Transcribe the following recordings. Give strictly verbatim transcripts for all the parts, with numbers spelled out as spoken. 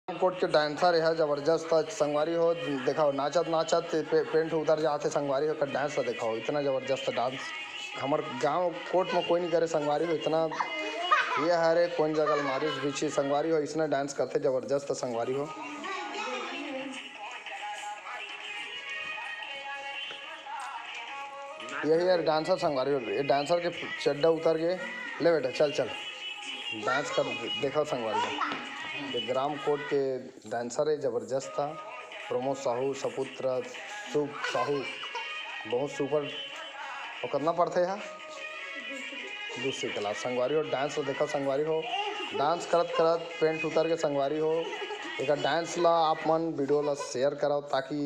कोट के डांसर हे, जबरदस्त संगवारी हो। देखो, नाचत नाचत पे-, पेंट उतर जाथे संगवारी हो। कर डांस ला देखो, इतना जबरदस्त डांस हमर गांव कोट में कोई नहीं करे संगवारी हो। इतना ये हरे कोन जगह मारिस बिछी संगवारी हो, इसने डांस करथे जबरदस्त संगवारी हो। यही यार डांसर संगवारी हो, ये डांसर के चड्डा उतर गए। ले बेटा, चल चल, डांस कर, देखो संगवारी हो, ये ग्राम कोट के डांसर है, जबरदस्त था। प्रमोद साहू, सपुत्र, शुभ साहू, बहुत सुपर। और कितना पढ़ते हैं? दूसरी क्लास संगवारी हो। डांस ला देखो संगवारी हो, डांस करत करत पेंट उतर के संगवारी हो। एक डांस ला आप मन वीडियो ला शेयर करो, ताकि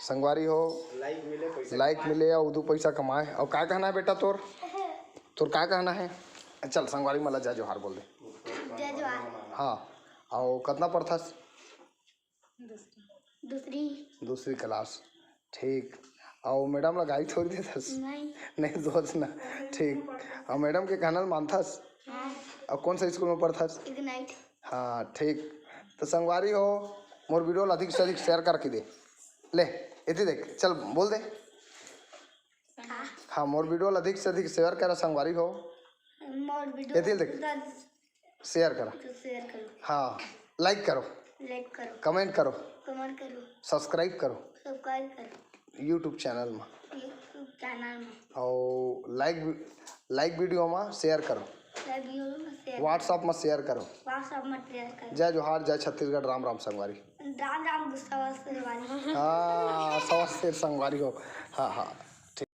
संगवारी हो लाइक मिले, पैसा लाइक कमाए। मिले और दू पैसा कमाए। और का कहना है बेटा तोर? तोर का कहना है? चल संगवारी मला जय जोहार बोल दे। जय जोहार। हाँ, और कितना पढ़थस? दूसरी। दूसरी क्लास। ठीक। और मैडम ला गाली थोड़ी देथस? नहीं। नहीं दोस्त ना। ठीक। और मैडम के कहना ल मानथस? हाँ। और कौन सा स्कूल में पढ़थस? इग्नाइट। हाँ ठीक। तो संगवारी हो, मोर वीडियो ला अधिक से अधिक शेयर करके दे। ले, एती देख, चल बोल दे। हाँ। हाँ, मोर वीडियो ला अधिक से अधिक शेयर करा संगवारी हो। मोर वीडियो एती देख। शेयर करो। तो शेयर करो। हाँ, लाइक करो। लाइक करो। कमेंट करो। कमेंट करो। सब्सक्राइब करो। सब्सक्राइब करो। यूट्यूब चैनल में। यूट्यूब चैनल में। और लाइक, लाइक वीडियो में शेयर करो। लाइक वीडियो में शेयर करो। WhatsApp में शेयर करो। WhatsApp में शेयर करो। जय जोहार, जय छत्तीसगढ़, राम राम संगवारी। राम राम गुस्सा वास्ते संगवारी। हाँ, सवा शेर संगवारी हो। हाँ हाँ।